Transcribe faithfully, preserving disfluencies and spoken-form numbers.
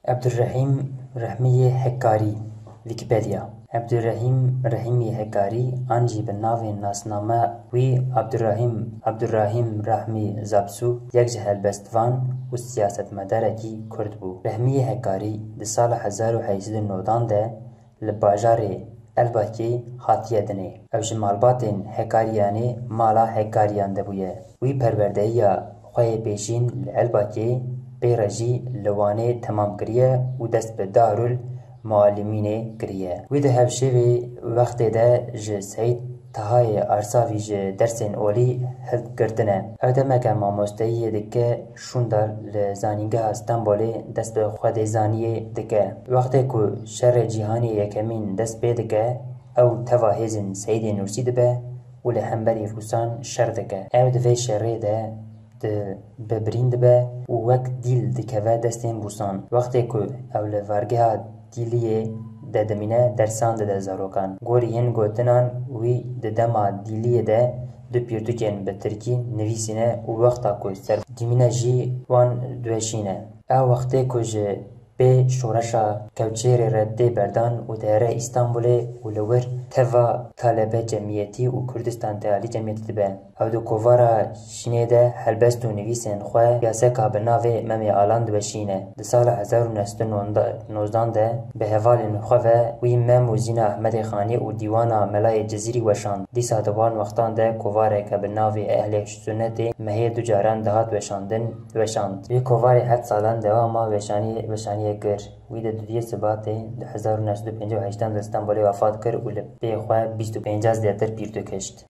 Ebdurrehîm Rehmiyê Hekkarî. Wikipedia. Ebdurrehîm Rehîmiyê Hekkarî, an jî bi navên nasname wî Abdurrahîm, Abdurrahîm Rahmî Zapsû, yek ji helbestvan û siyasetmedarekî Kurd bû. Rehmiyê Hekkarî di sala hezar û heyt sed û newdan de li bajarê Elbakê hatiye dinê. Ew ji malbatên Hekariyanê mala Hekariyan de bûye. Wî perwerdehiya xwe yê pêşîn li Elbakê, pê re jî li Wanê temam kiriye û dest bi Darul Mualimînê kiriye. Wî di hevşêvê wextê de ji Seyîd Tahayê Arsavî ji dersên olî hilb girtine. Ew demeke mamosteyiyê dike, şûnda li Zanîngeha Stenbolê dest bi xwedêzaniyê dike. Wextê ku Şerê Cîhanê Yekemîn dest pê dike, ew teva hêzên Seyîdê Nûrsî dibe û li hemberî Rûsan şer dike. Ew di vê şerê de di bi birîn dibe û wek dîl dikeve destên Rûsan. Wextê ku ew li vargeha Dîliyê de dimîne, dersan dide zarokan. Gorî hin gotinan, wî di dema Dîliyê de du pirtûkên bi tirkî nivîsîne û wexta ku ser dimîne jî wan diweşîne. Ew wextê ku ji pê şoreşa Kewçêrê re tê berdan û dihere Îstanbulê û li wir teva talebe cemiyetî û Kurdistan Tealî Cemiyetî dibe. Ew di kovara Şînê de helbest û nivîsên xwe, piyaseka bi navê Memê Alan diweşîne. Di sala hezar û neh sed û nozdan de bi hevalên xwe ve wî Mem û Zîna Ehmedê Xanî û dîwana Melayê Cizîrî weşand. Dîsa di wan wextan de kovareke bi navê Ehlê Sunetê mehê du caran dihat weşandin, weşand. Vê kovarê heft salan dewama weşaniyê, weşaniyê kir. Wî di dudiyê Sibatê di hezar û neh sed û pêncî û heştan de Stenbolê wefat kir û li pê xwe bîst û pênc zêdetir pirtûk hişt.